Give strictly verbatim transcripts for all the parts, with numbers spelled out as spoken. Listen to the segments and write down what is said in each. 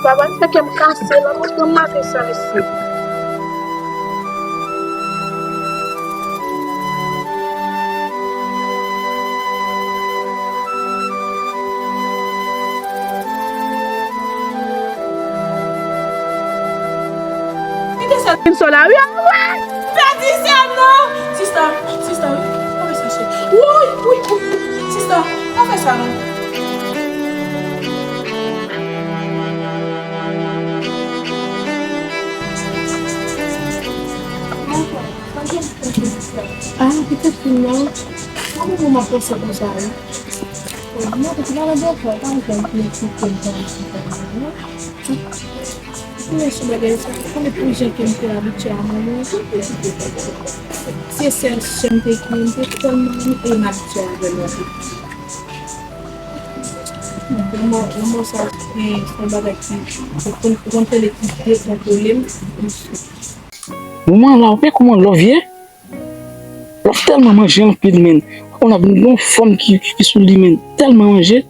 Papa, m fè kè m kase la, mwen pran maten sa isit. Kite sa. Vin sou la, wi, wi. Pèdi sè m non! Sista, sista, wi, pa fè sa, chè. Woy, woy, woy. Sista, pa fè sa, non. Ah, petèt wi, non. Sa pou mwen panse konsa, wi. Mwen te la nan bòkò, pa janm pou eksplike m kòman se fè non. Mwen sou bagay sa, konnen pou jan ke m te abitye a manman. Se sèl sè m te gen, m te tèlman renmen e m abitye avè l anpil. Lanmò, lanmò sa, se yon bagay ki, ou konn, ou konn tande ki dekontwole m. Manman la, ou pa konprann love ye? Love tèlman manje anpil, men. Ou konn ap gen yon fanm ki, ki sou li, men. Tèlman manje.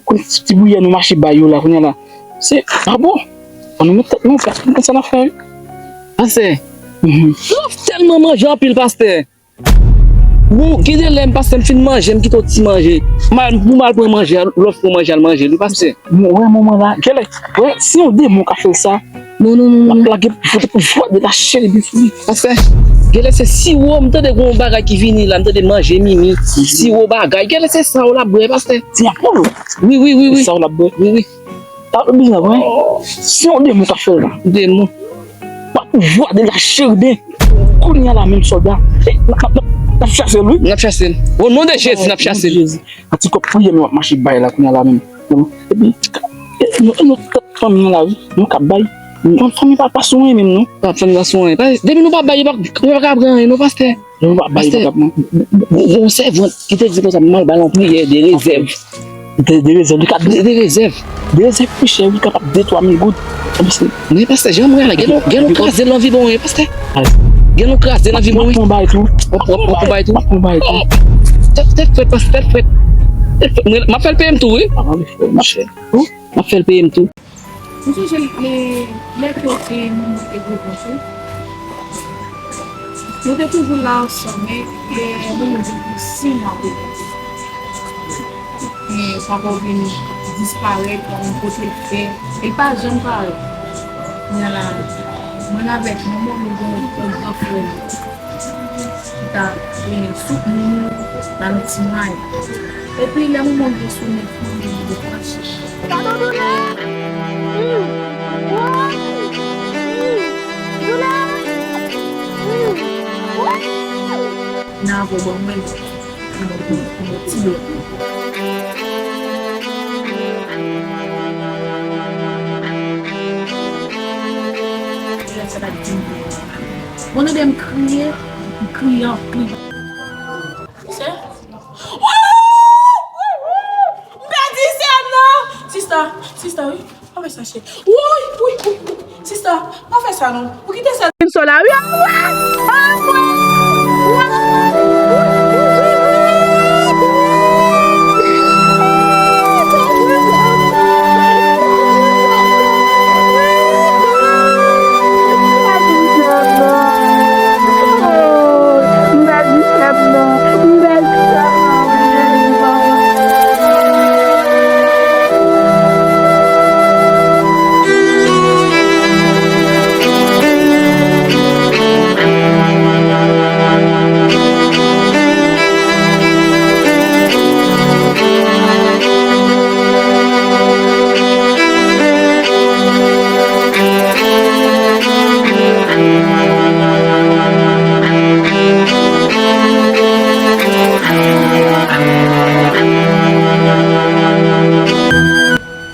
Konn ti, ti bouyè nou mache bay yo la, kounye a la. Se, ah bon? An nou met tèt nou, plas nou konn sa n ap fè, wi. Pastè, love tèlman manje anpil, pastè. Ou, gen de lè, m, pastè, m fin manje, m kite w ti manje. M al, pou m al pran manje, love pran manje, al manje l, wi, pastè. Mwen, wè, manman la, genlè, wè, si yon demon ka fè l sa, non, non, non, l ap lage pouvwa de la cheri byen sou li. Pastè, genlè se siwo, m tande gon bagay ki vini la, m tande manje mimi, siwo bagay. Genlè se sa w l ap bwè, pastè. Ti apòl. Wi, wi, wi, wi. Sa w l ap bwè. Wi, wi. A, ou bezwen wè. Si yon demon ka fè l la. Demon. Pa pouvwa de la cheri byen. Kounye a la menm sòlda. N ap, n ap, n ap chase l, wi. N ap chase l. O non de Jezi, n ap chase l. Jezi. An ti kòb priyè, men w ap mache bay la kounye a la menm. Epi, e, nou, nou, fanmi an la, wi, nou ka bay. Fanmi pa, pa sou anyen menm, non. Pa, fanmi pa sou anyen. Pa, depi nou pa bay, yo pa, yo pa ka pran anyen, non, pastè. Nou pa bay, pastè, yo pa ka pran. Gon, gon sèvant ki te di konsa, m al ba l yon priyè de rezèv. De, de rezèv, li ka de, de rezèv. De rezèv pi chè, wi, kapab de twa mil goud. Men pastè, jan m wè la, gen nou, gen nou kraze l nan vi bon, wi, pastè. Gen nou kraze nan vi bon, wi. Mwen pran bay tou. Mwen pran bay tou. Mwen pran bay tou. Tèt, tèt frèt, pastè, tèt frèt. Tèt frèt. Mwen, m ap fè l peye m tou, wi. M ap fè l peye m tou. M sonje lè, lè ke, e, manman te gwo panse. Nou te toujou la ansanm, men, e, nou, nou vin gen sis mwa petèt. E, papa w vin disparèt, pa konn kote l fè. E l pa janm parèt. Kounye a la, mwen avèk manman, nou gen yon gran frè nou ki ta, e, soutni nou nan ti may. Epi lè manman vin sou nèf mwa, li vin fache. Gade doulè! Wi! Wi! Doulè! Wi! Wi! Nan avè w ban mwen yon, yon, yon ti dòmi. Doulè sa t ap di m. Bon, tande m kriye, m kriye anpil. Sè? M pèdi sè m nan! Sista, sista, wi. Pa fè sa, chè. Woy, woy, woy, woy. Sista, pa fè sa, non. Ou kite sè. Vin sou la, wi. Anmwey! Anmwey!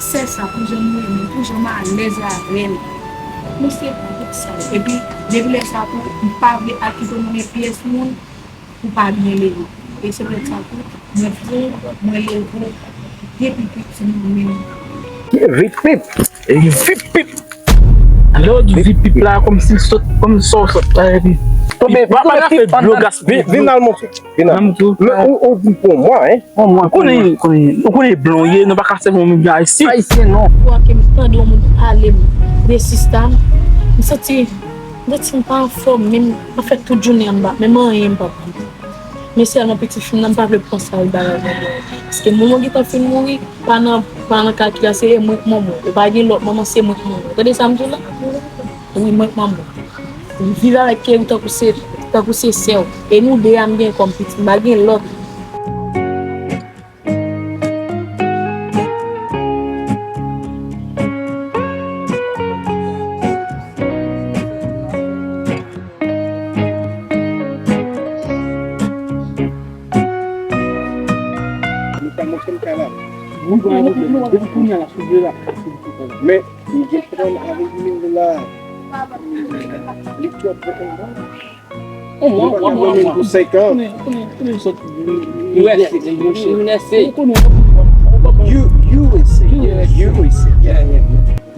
Sè sa, pou jan m renmen l, pou jan m alèz avè l. Mwen se pou tout sa. Epi, depi lè sa tou, m pa vle al kite w nan men pyès moun pou pa byen leve. E se poutèt sa tou, mwen pran w, mwen leve w, depi piti m renmen w. Vip, vip, vip, vip. Lè w di vip vip la, kòmsi sot, kòmsi sa w sot la, epi. Tonbe, pa, pa nan afè dlo gaspiye. Vin, vin al montre. Vin al. Nan moutou. Men ou, ou vin pou mwen, hein? Bon, mwen, ou konnen, konnen, ou konnen blan w ye, nou pa ka sèvi yon moun ayisyen. Ayisyen, non. Fwa ke m tande yon moun pale m de sista m, m santi, m santi m pa anfòm, men m ap fè tout jounen an m pa, menm anyen m pa pran. Men sèlman pitit fi m nan, m pa vle pran sa l bay avè l. Paske manman gentan fin mouri, pa nan, pa nan kalkil la, se mwen k manman. Ou pa gen lòt manman, se mwen k manman. Tande sa m di w la? Wi, mwen k manman. M viv avèk Keyou tankou se, tankou se sè w. E nou de a m gen kòm pitit, m pa gen lòt. Nou pa montre m kay la. Wi, bon, depi kounye a la, sou de la. Men, li gen pwoblèm avèk mil la. Li twòp. On mwa, on mwa, on mwa. Pou senk an. U S A. U S A. U S A. Yeah, U S A. Yeah, yeah.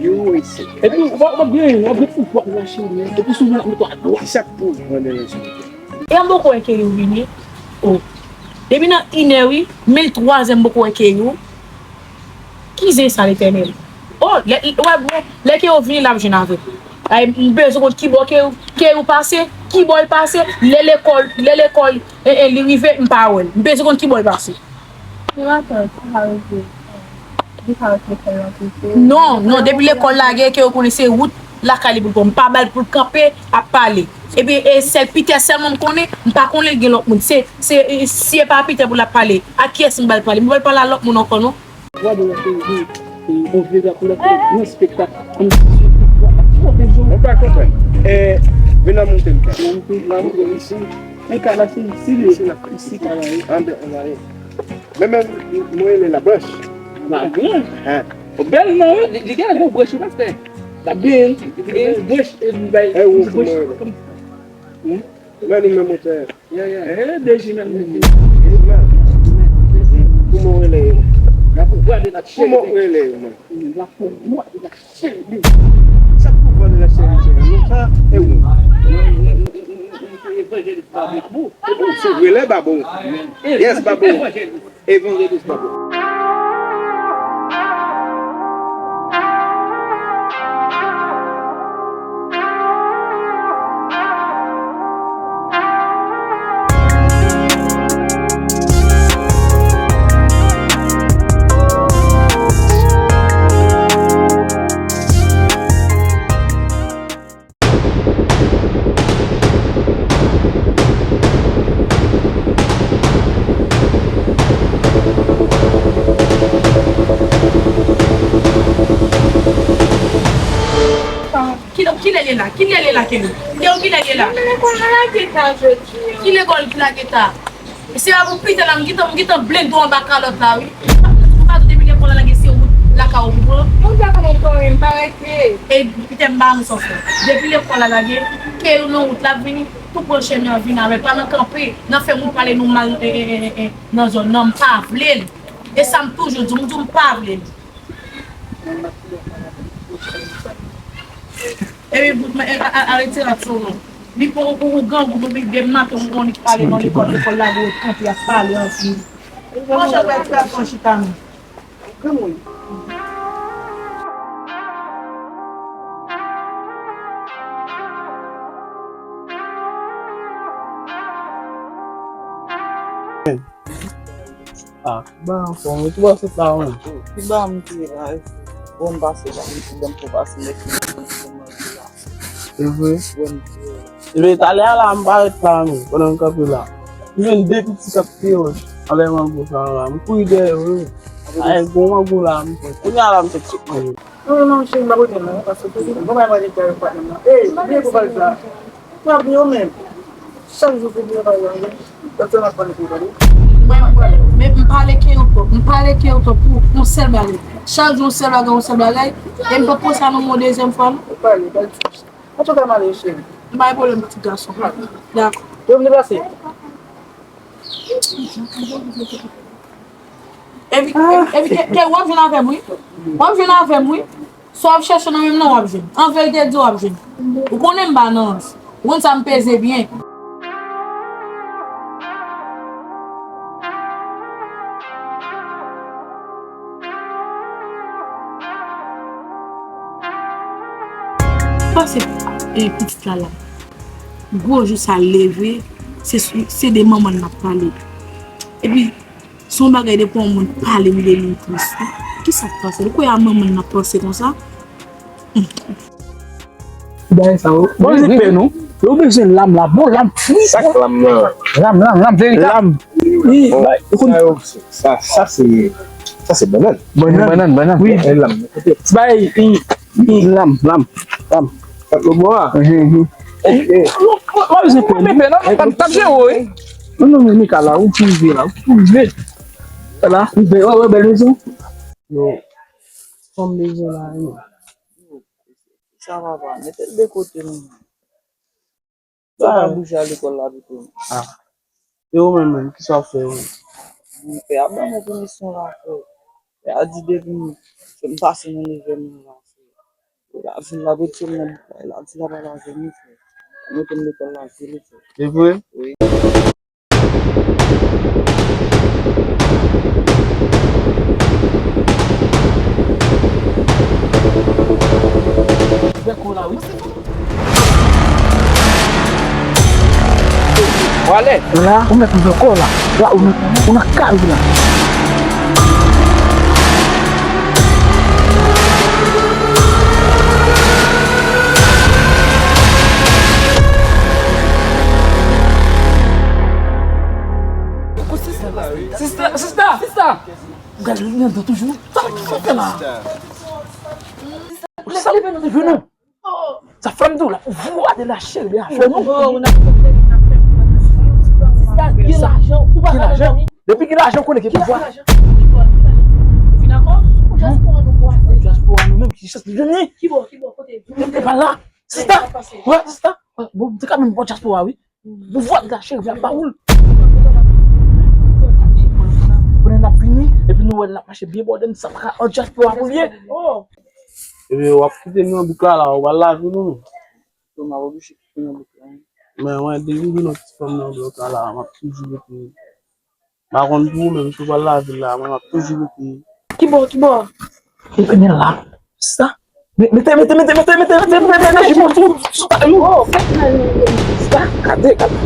U S A. Epi, w ap, w ap gen, w ap gen pouvwa pou mache, men. Epi, souvni ap mete w adwat. Ki sa k pou w pran de rezon? E an boko wè ke yo vini. Oh. Depi nan inè, wi, men l twa zè m boko wè ke yo. Ki zen sa, Letènèl? Oh, lè, lè, wè, bon, lè ke yo vini, l ap jwenn avè l. Ay, m bezwen konn ki bò ke, ke yo pase, ki bò l pase, lè lekòl, lè lekòl, e, e, li rive, m pa wè l. M bezwen konn ki bò l pase. Se maten, sa ka rive. Li ka rete lekòl la tou. Non, non, depi lekòl lage, ke yo konnen se wout lakay li pou l pran. M pa ba l pou l kanpe, ap pale. Epi, e sèl Pitè sèlman m konnen, m pa konnen l gen lòt moun. Se, se, e, si e pa Pitè pou l ap pale, a kiyès m ba l pale? M pa ba l pale a lòt moun ankò, non. Gade yon peyi, yon vye drapo, yon gran espektak, kòmsi se yon pwoteje w. Mwen pa konprann. E, vin nan monte m ka. Nan monte, nan monte isi. Men ka la, se isi, isi, isi, ka la, wi. Anben, anben. Men, men, mwen rele la branch. La branch? Hein. O bèl non, wi. Li, li gen yon branch, wi, pastè. La bèl. Li gen branch, e li bay. E ou, branch. Kòm, hmm? Mwen, li menm motè. Yeah, yeah. Eh, D J menm. Kouman w rele yo? Kouman w rele yo, mwen? Sa pou vòlè la cheri, cheri. Non, sa, e ou? Evanjelis Babou. Se vre, lè Babou. Yes, Babou. Evanjelis Babou. Ki, kilè l ye la? Kilè l ye la, Kelly? Kelly, kilè l ye la? Mwen lekòl la lage ta jodi an. Ki lekòl ki lage ta? Se pa pou pita la, m gentan, m gentan blende w anba kalòt la, wi. M pa, m pa depi lekòl la lage se wout lakay ou pou pran. Mwen pa konn anyen, m pa rete. E pita m pa konn sa w fè. Depi lekòl la lage, Kelly nan wout la vini, tou pran chemen an vin avè l. Pa nan kanpe, nan fè moun pale nou mal, e, e, e, e, nan zòn nan, m pa vle l. E sa m toujou di, m di w m pa vle l. Epi, a, a, a, retire la sou nou. Li pou ou, ou grangou, depi demen maten, ou konn li pale nan lekòl, lekòl la, ou kanpe ap pale anpil. Monchè, ou wè ti gason chita nou. Ah, ba anfòm, ou tou ba sot la, wi. Ki ba m ki la, bon, m pase la, m tou bon, m tou pase, mèsi, m tou manje la. Se vre? Bon, m tou. Epi, talè a la, m pa ret la, men, pandan m kanpe la. M jwenn de piti k ap peye anlè mango sa la, m kouri dèyè yo, wi. Ay, gwo mango la, m pran. Kounye a la, m fèk sot manje. Non, non, non, cheri, m pa konnen non, paske bon, bay manje kè yo pa nan. Ey, bliye pou bagay sa. Ou pa bliye ou menm. Chak jou se bliye bagay la, wi. Paske m ap pale pou ou, tande. Mwen, men m pale ke yo twòp. M pale ke yo twòp pou yon sèl bagay. Chak jou yon sèl bagay, yon sèl bagay. E m pa pran sa nan yon dezyèm fwa, non. Ou pale, pale. Antouka, m ale, cheri. M pa gen pwoblèm, pitit gason. Dakò. Yo vle pase. Epi, epi, ke, ke w ap jwenn avè m, wi. W ap jwenn avè m, wi. Sa w ap chèche nan men m nan, w ap jwenn. An verite di w ap jwenn. Ou konnen m pa nan rans. Ou konn sa m peze byen. Pase, eh, pitit la la. Gwo jou sa leve, se, se de manman n ap pale. Epi, se yon bagay depi yon moun pale m de li, m tris wi. Kisa k pase? Ou kwè a manman n ap panse konsa? Bagay sa yo. Bon, wi, se wi, pe wi. Nou. Yo bezwen lam la. Bon, lam fri. Sa k lam nan? Lam, lam, lam, veritab. Lam. Wi, bon, bay, sa yo, sa, sa se, sa se bannann. Bannann, bannann, bannann. Wi. E lam. Ti bay, i, i, lam, lam, lam. Sa lo bò a? Mhm, mhm. Ok. Mwen bezwen pe, non? Mwen p ap jere w, wi. Non, non, men Mika la, ou pou rive la, ou pou rive. La, rive, wè, wè, bèl mezon. Yo, sa m bezwen la, yo. Sa va pa, mete l de kote, non. Sa pa bouje a lekòl la pito. Ah. E ou menm, menm, kisa w ap fè, ou menm? Pè a ban mwen pèmisyon la, frè. Pè a di depi m, m pase nan nevè m nan la, frè. E la vin la mete m nan bouk la, e la di la pa la vini, frè. Mete m lekòl la, vini, frè. E vre? Wi. Bèk ou la, wi. Wale. La, ou mèt ouvè kò w la. La, ou nan, ou nan kay ou la. Sista, sista, sista. Gade li anndan toujou. Sa, sa fè la? Sa, sa fè nou. Sa fè m di w la, vwa de la cheri, a fè nou. Oh, ou nan fè, ou nan fè. Sista, gen lajan, ou pa ka lajan. Depi gen lajan, ou konnen gen pouvwa. Vin ankò? Ou dyaspora nou kwase. Dyaspora nou menm, ki chans li jwenn li? Ki bò, ki bò, kote? Li pa la. Sista, wè, sista. Bon, m te ka menm bò dyaspora, wi. Pouvwa de la cheri, ap ba ou l. Konnen n ap vini, epi nou wè l ap mache byen bòdè, n sa pa ka an dyaspora pou l ye. Oh. Epi w ap kite nou nan bouk la la, w pral lave nou. Yo, m ap oblije kite nan bouk la. Men, mwen, depi m jwenn yon ti fanm nan blòk la la, m ap toujou rete. M pa konn pou ou menm, si w pral lavil la, mwen, m ap toujou rete. Ki bò, ki bò? Ou konnen la. Sa. Mete, mete, mete, mete, mete, mete, mete, mete, mete, jipon sou, sou talè ou. Oh, fèt nan sa. Gade, gade.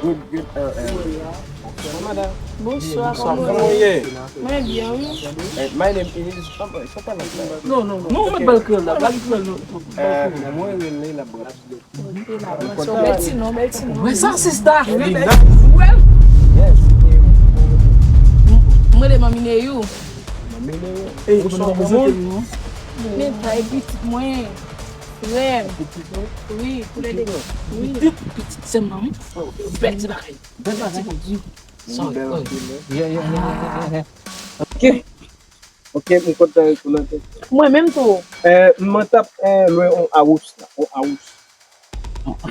Good, good, uh, uh. Bonsoir, madame. Bonsoir, bonsoir, kòman w ye? Mwen byen, wi. Eh, my name is, um, uh, sa pa nan plan. Non, non, non. Non, mwen bèl kreyòl la, bèl kreyòl, non. Eh, mwen rele la bwat. Ok, la bwat. Bèl ti non, bèl ti non. Wè sa, sista? Li nice. Wè. Yes. Mwen rele Manmi Neyou. Manmi Neyou. Ey, bonsoir, kòman w ye? Men, sa e pitit mwen. Frè m. Wi, pou lè de. Wi. Pitit, pitit sè m nan, wi. Bèl ti bagay. Bèl bagay. Sorry. Bèl anpil, wi. Yeah, yeah, yeah, yeah, yeah. Ok. Ok, m kontan rekonèt ou. Mwen menm tou. Eh, m t ap, eh, lwe on house la, on house.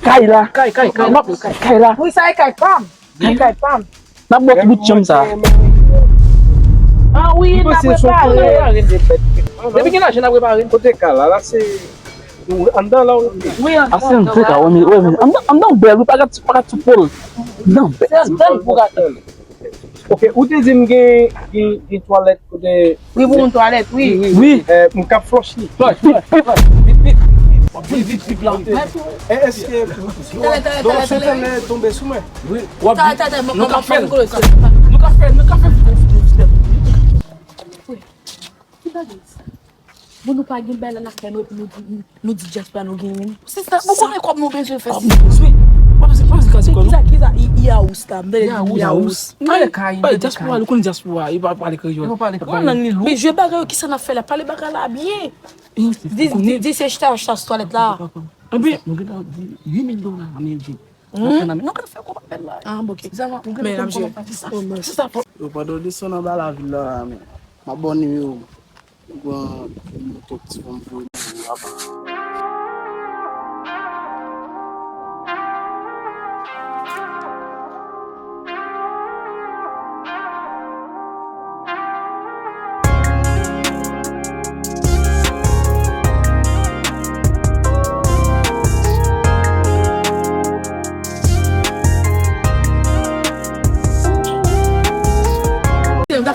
Kay la. Kay, kay, kay. M ap kay la. Wi, sa e kay pa m. Kay, kay pa m. N ap bò ti bout chanm sa. Ah wi, n ap repare. Depi gen lajan, n ap repare. Kote kay la, la se Anndan la w rete? Wi, anndan. Ase m fè ka wè, men, wè, men, anndan, anndan bèl, wi, pa gad, pa gad sou pòl. Anndan bèl. Se anndan pou gade. Ok, ou te di m gen, gen, gen twalèt kote. Wi, pou yon twalèt, wi. Wi, wi, wi. Eh, m ka flòch li. Flòch, flòch, flòch. Vit, vit. W ap vin vit, vit la. E, èske dòs ou tande tonbe sou mwen? Wi, w ap vin. Nou ka fè l. Nou ka fè l, nou ka fè l. Ki bagay sa? Bon, nou pa gen bagay la n ap fè nou, epi nou di, nou di dyaspora nou gen menm. Se sa, nou konnen kòb nou bezwen fè. Kòb nou bezwen. Kòb se, kòb se kaze kòb nou. Kisa, kisa, i, i a ous la, m tande di i a ous. Mwen le kay, mwen le kay. Dyaspora, nou konnen dyaspora, yo pa pale kreyòl. Yo pa pale kreyòl. Lang li lou. Men je bagay yo, kisa n ap fè la? Pale bagay la byen. Di, di, di se chita, chita sou twalèt la. Anben, nou gentan di uit mil dola ameriken. Nou ka fè kòb avè l la. Ah, bon, ok. Men n ap jere. Se sa, se sa. Yo, pandan w desann anba lavil la, men m ap ba w nimewo m. Ou pran yon kèk ti fanm voye nimewo a ba m.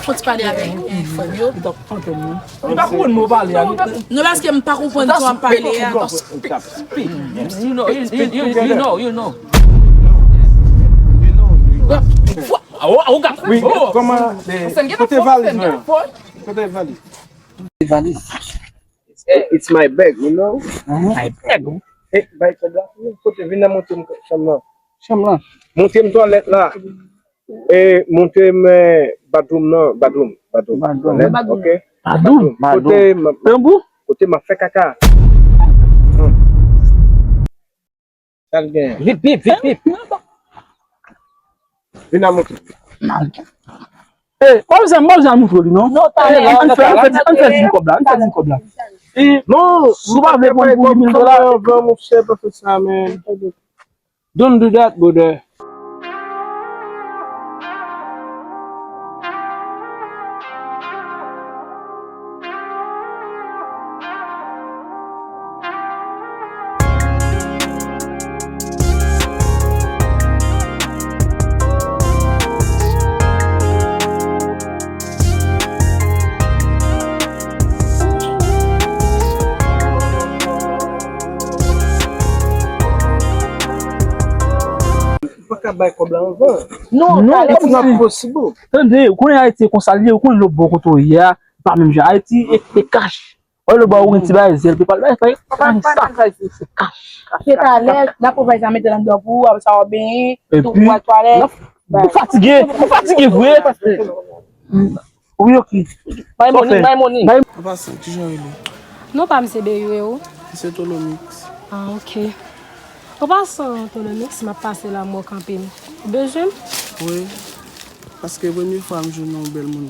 Fò ti pale avèk, eh, frè m yo. Li pa konprann mo pale a. Non, paske m pa konprann sa w ap pale a. You know, you, you, you, you know, you know. Awo, awo, gad. Wi, kòman, eh, kote valiz mwen? Kote valiz? Valiz. It's, it's my bag, you know? My bag? Eh, bay kòb la. Kote, vin nan montre m chanm nan. Chanm lan. Montre m twalèt la. Eh, montre m, eh, bathroom nan, bathroom, bathroom. Bathroom. Twalèt, ok? Bathroom. Kote m, kote m ap fè kaka. Hmm. Sa l gen? Vip, vip, vip, vip. Vin nan montre. Eh, pa bezwen, pa bezwen montre li, non. Non, talè, eh, ann fè, ann fè, ann fè di kòb la, ann fè di kòb la. Eh, non, si w pa vle pran pou uit mil dola. Monchè, pa fè sa, man. Don't do that, brother. Ou pa ka bay kòb la anvan. Non, non, talè, it's not possible. Tande, ou konnen Ayiti e konsa l ye, ou konnen lòt bò kote w ye a, pa menm jan. Ayiti e, e kach. Wè lòt bò ou gen ti bagay, zèl, pe pale, bay, bay, bay, bay, bay, se kach. Se talè, n ap pran bagay sa mete nan dò pou ou, apre sa w ap benyen, tou pou al twalèt. Ou fatige, ou fatige vre. Wi, ok. Bay money, bay money. An pasan, kijan w rele? Non pa m se Beyou e ou? M se Tolomix. Ah, ok. An pasan, Tolomix, m ap pase la, m wè w kanpe m. Ou bezwen m? Wi. Paske premye fwa m jwenn yon bèl moun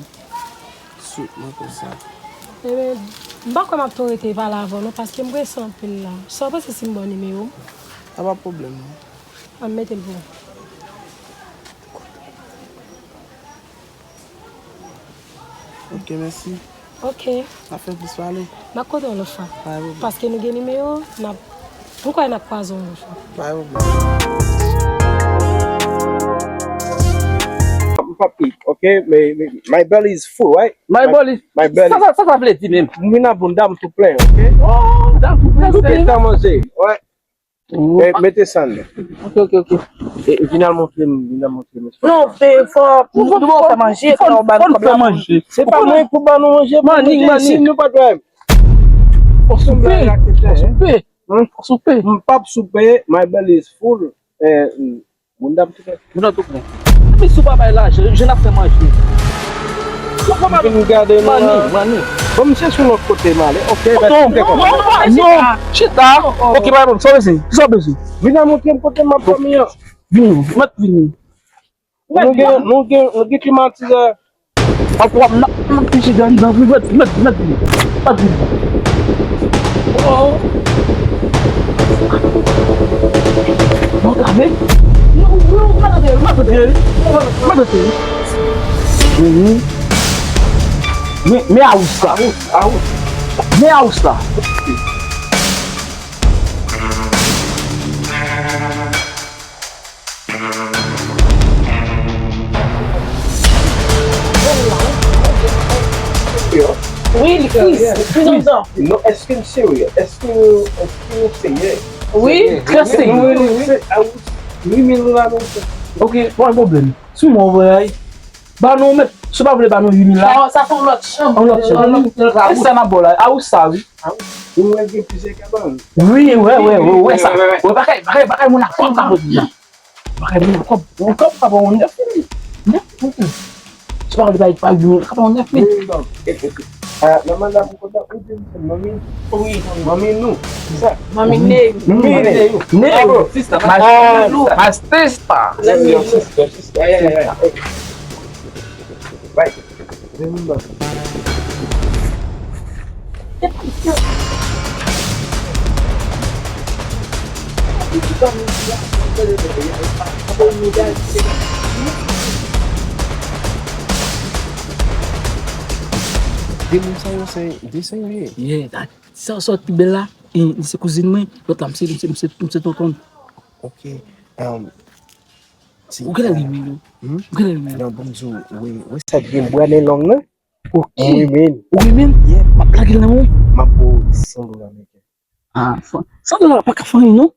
sou mwen konsa. Ebyen, m pa kwè m ap tou rete pale avè w non, paske m prese anpil la. Sa w panse si m ba w nimewo m? A, pa pwoblèm non. An, m mete l pou ou. Ok, mèsi. Ok. N ap fè plis pale. M ap konte yon lòt fwa. Pa gen pwoblèm. Paske nou gen nimewo, n ap, m kwè n ap kwaze yon lòt fwa. Pa gen pwoblèm. M p ap eat, ok? Men, men, my belly is full, right? My belly. My belly. Sa, sa, sa, sa vle di menm? M vin ak bounda m tou plen, ok? Oh, bounda m tou plen. Tout tan manje, ouais. Eh, mete sa anndan. Ok, ok, ok. E, e, vin al montre m, vin al montre m. Non, fè, fò, nou, nou fè manje, fò, fò nou fè manje. Se pa mwen pou ban nou manje, pou manje, si nou pa dwe. Fò soupe, fò soupe. Fò soupe. M p ap soupe, my belly is full. Eh, Bounda m tou plen. Bounda tou plen. Depi si w pa bay lajan, jan n ap fè manje. Ou konprann? Vin gade nou la. Mani, mani. Bon, misye sou lòt kote m ale. Ok, mèt, non, non, non, non, chita. Ok, pa pwoblèm, sa w bezwen? Sa w bezwen? Vin al montre m kote m ap dòmi an. Vini, mèt vini. Nou gen, nou gen, nou gen klimatizè. Ap wè m nan, nan pije dan, dan, vin, vin, vin, vin, vin. Oh. Non, tande. Non, non, non, non, non, non. Mhm. Men, men a ou sa? A ou, a ou. Men a ou sa? Wi, li friz. Li friz anndan. Non, èske l serye? Èske, èske nou serye? Wi, trè serye. Nou renonse a uit mil dola nou fè. Ok, pa gen pwoblèm. Si w move, ba nou, mèt, si w pa vle ba nou uit mil la. Sa, sa se yon lòt chanm. Yon lòt chanm. Yon lòt, yon lòt. E sa n ap ba w la? A ou sa, wi. Ou wè gen plizyè kabann. Wi, wè, wè, wè, wè sa. Wè, bagay, bagay, bagay moun ak kòb sa, jodi a. Bagay moun ak kòb. Yon kòb ka ba w nèf mil. Nèf mil. Si w pa vle bay pa yon, ka ba w nèf mil. Wi, non. E, e, e. Ah, nan manman m kontan, ou di m se manmi? Wi. Manmi nou. Kisa? Manmi Neyou. Manmi Neyou. Neyou. Bravo. Sister, my, my sister. Let me know. Sister, sister. Yeah, yeah, yeah. Right. Remember. De moun sa yo se de seri. Yeah, that, sa sòt pi bèl la, e, li se kouzin mwen, lòt la, m se, m se, m se, m se tonton. Ok. Um, Ou genlè renmen yo. Hmm? Ou genlè renmen yo. Non, bon, m di w, wi, wi, sa gen bwa nen long nan. Ok. Wi, men. Wi, men. Yeah. M ap lage l nan men w. M ap ba w san dola ameriken. Ah, san dola pa ka fè anyen, non.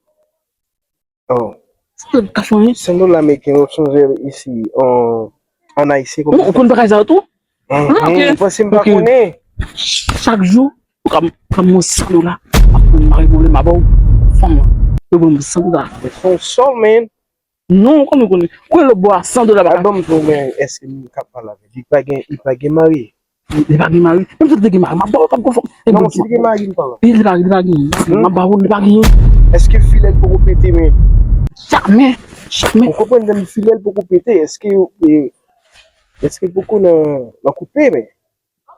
Oh. San dola pa ka fè anyen. San dola ameriken, yo sonje isi, an, an ayisyen kòman. Non, ou konn bagay sa yo tou? Mhm. Ou panse m pa konnen? Chak jou, ou ka, ou ka ban mwen san dola. M ap konn mare pwoblèm a ba w. Fanm nan. Ou ban mwen san dola. Son sòl, man. Non, ou konnen, ou konnen. Kouye lòt bò a san dola pa ka. Ban m di w, men, èske m ka pale avè l? Li pa gen, li pa gen mari. Li pa gen mari. Menm si li te gen mari, m ap ba w, pa gon fanm. Non, si li gen mari, m pa la. Li pa, li pa gen. M ap ba w, li pa gen. Èske filè l poko pete, men? Jamè, jamè. Ou konprann, menm filè l poko pete, èske, e, èske l poko nan, nan koupe, men?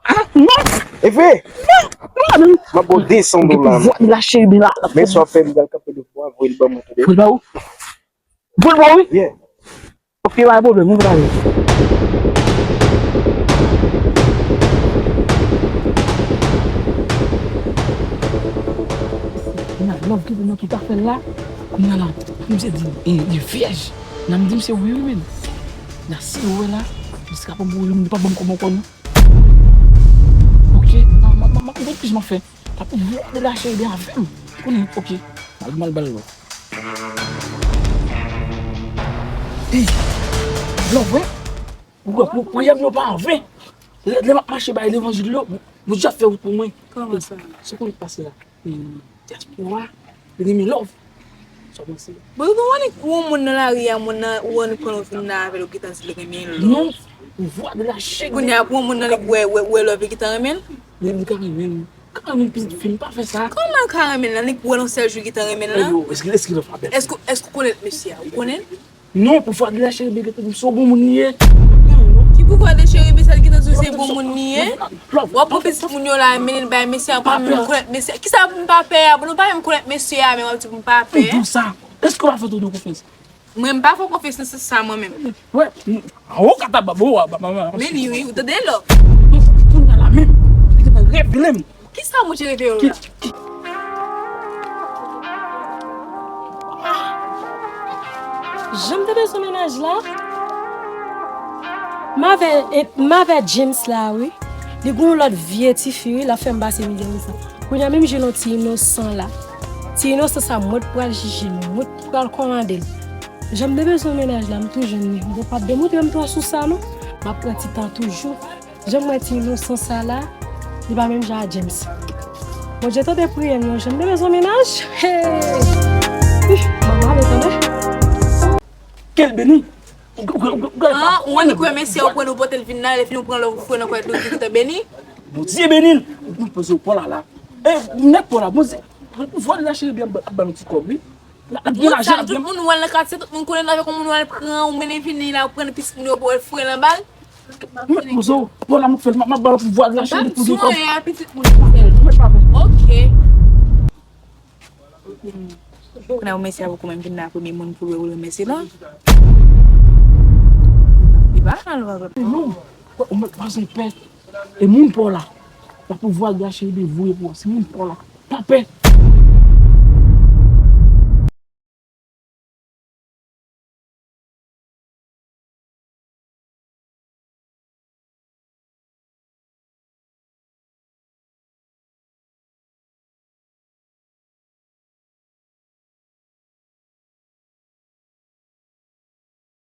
Ah, non! E vre? Non, non, non. M ap ba w de san dola. Vwa de la cheri, la. Men sa w ap fè, m pral kanpe de fwa, voye l ban mwen, tande? Voye l ba ou? Voye l ba ou, wi. Yeah. Ok, pa gen pwoblèm, nou prale. Nan, lòv ki nan tout afè l la. Nan, nan, misye di, e, li vyèj. Nan, m di misye wi, wi, men. Nan, si ou wè la, misye ka pran pou ou, li pa ban m kòb ankò, non. Ok, m ap, m ap, m ap, m ap, m ap fè. L ap vwa de la cheri byen avè m. Konnen, ok. M al, m al ba l lòt. Ey, lòv, wi. Ou wè, pou, priyè m yo pa an ven. Lè, lè m ap mache bay levanjil yo, Bondye ap fè wout pou mwen. Kòman sa? Se konnen k pase la. Hmm. Dyaspora, renmen lòv. Sa w panse? Bon, ou annik wè yon moun nan lari a, moun nan, ou annik pran l, ou vin la avè l, ou gentan di l renmen lòv. Non, pouvwa de la cheri. Kounye a, pou yon moun nan annik wè, wè, wè lòv, li gentan renmen l? Li, li ka renmen m. Ka renmen pitit fi m, pa fè sa. Kòman l ka renmen l? Annik wè l yon sèl jou, li gentan renmen l la? Eyo, èske, èske lòv pa bèl? Èske, èske ou konèt mesye a? Ou konnen l? Non, pouvwa de la cheri, bebe, se yon bon moun li ye. Ki pouvwa de cheri, bebe, sa l gentan di w se bon moun li ye? W ap pran pitit moun yo la, mennen l bay mesye a, pou nou konèt mesye a. Kisa pou m pa pè a? Bon, nou pa menm konèt mesye a, men w ap di pou m pa pè. Ou di sa? Èske w pa fè tonton konfyans? Mwen, m pa fè w konfyans nan sans sa, mwen menm. Wè, an ou ka ta ba, bon, w a ba, ba, ba. Men li, wi, ou tande lò. Kounye a la menm, li gentan revele m. Kisa Bondye revele w la? Jan m te bezwen mennaj la, m avè, e, m avè James la, wi. Li gon lòt vye tifi, wi, l ap fè m pase mizè konsa. Kounye a menm jwenn yon ti inosan la. Ti inosan sa, mwen t pral jije l, mwen t pral kòmande l. Jan m te bezwen mennaj la, m tou jwenn li. Bon, pa demontre m twò sou sa, non. M ap pran ti tan toujou. Jan m wè ti inosan sa la, li pa menm jan a James. Bondye tande priyè m yo, jan m te bezwen mennaj. Hey! Ih, manman ale tande. Kèl beni. Ou, ou, ou, ou, ou, ah, ou annik wè mesye a, ou pran l, ou pote l vin la, lè fini ou pran lòv ou foure nan kòlèt li, ou di gentan beni. Bondye beni l. Ou poze w pa la la. E, nèg pa la, Bondye. Vwa de la cheri byen ap ba nou ti kòb, wi. L ap gen lajan, l ap gen. Tout moun wè l nan katye, tout moun konnen l avèk yon moun wè l pran, ou mennen vini la, ou pran pitit moun yo, pou w foure l anba l. Mwen, mwen, bon, la, mwen fè l, m ap ba l pou vwa de la cheri pou de kòb. Mwen pa vle. Ok. Kounye a, ou mesye a poko menm vin la, premye moun pou l wè ou remèsye la. Li pa mal, pa vre. Non, ou mèt pa gen pè. E moun pa w la. La pou vwa de la cheri de voye pou w. Se moun pa w la. Pa pè.